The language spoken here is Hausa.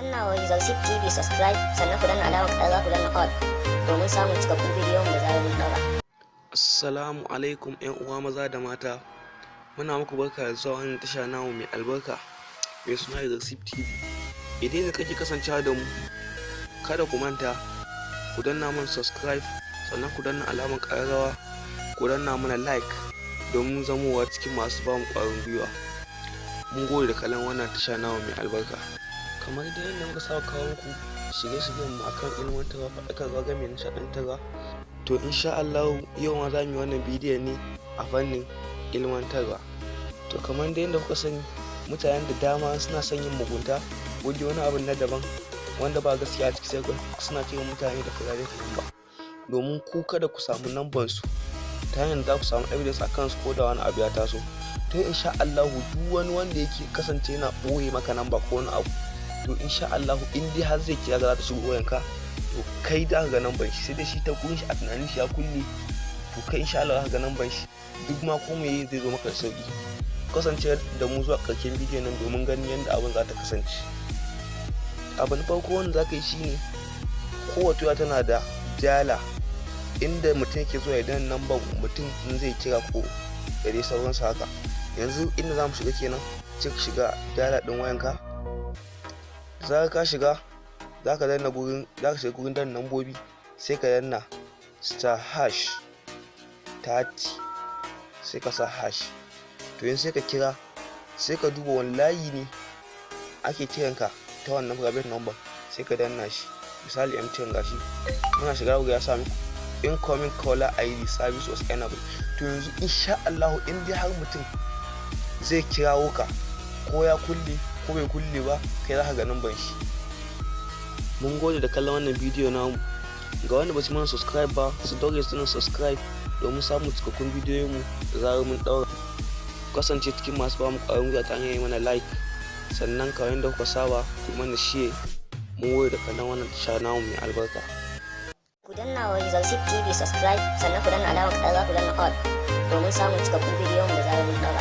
Danna wa Yuzarsif TV subscribe, sannan ku danna alamar ƙararrawa, ku danna all domin samun cikakkun bidiyon da zarar mun ɗaura. Assalamu alaikum, 'yan uwa maza da mata. Muna muku barka da zuwa wannan tasha namu mai albarka mai suna Yuzarsif TV. Idan da kake kasancewa da mu, kada ku manta ku danna mana subscribe, sannan ku danna alamar ƙararrawa, ku danna mana like domin zamowa cikin masu bamu ƙwarin gwiwa. Mun gode da kallon wannan tasha namu mai albarka. Kamar dai yadda muka saba kawo muku shirye-shiryen mu akan ilmantarwa, faɗakarwa, game nishaɗantarwa, to insha Allahu yau ma za mu yi wannan bidiyon ne a fannin ilmantarwa. To, kamar dai yadda kuka sani, mutanen da dama suna son yin mugunta ko dai wani abu na daban wanda ba gaskiya a ciki, sai suna kiran mutane da private number domin ku kada ku samu number su, ta hanyar za ku samu evidence a kansu ko da wani abu ya taso. To, insha Allahu duk wani wanda yake kasance yana ɓoye maka number ko wani abu, to insha Allahu in dai har zai kira, za ta shigo wayanka, to kai da ka ga number shi, sai dai shi ta gurin shi a tunanin shi ya kulle. To kai insha Allah za ka ga number shi, duk ma ko me zai zo maka da sauki. Kasance da mu zuwa ƙarshen bidiyon nan domin ganin yadda abin za ta kasance. Abu na farko wanda za ka yi shine, kowace waya tana da dialer inda mutum yake zuwa ya danna number mutum in zai kira ko da dai sauransu haka. Yanzu inda za mu shiga kenan, sai ka shiga dialer ɗin wayanka. Da zarar ka shiga, za ka danna gurin, za ka shiga gurin danna nambobi, sai ka danna *#30, sai ka sa hash. To, yanzu sai ka kira, sai ka duba wani layi ne ake kiranka ta wannan private number, sai ka danna shi. Misali MTN, gashi muna shiga, ya sa muku "Incoming caller ID service was enabled". To, yanzu insha Allahu in dai har mutum zai kirawo ka, ko ya kulle ko bai kulle ba, kai za ka ga numban shi. Mun gode da kallon wannan bidiyo namu. Ga wanda ba su mana subscribe ba, su daure su na subscribe domin samun cikakkun bidiyoyin mu da zarar mun daura. Kasance cikin masu bamu ƙwarin gwiwa ta hanyar yi mana like, sannan kamar yadda kuka saba, ku mana share. Mun gode da kallon wannan tasha namu mai albarka. Ku danna wa Yuzarsif TV subscribe, sannan ku danna alamar ƙararrawa, ku danna all domin samun cikakkun bidiyon da zarar mun ɗaura.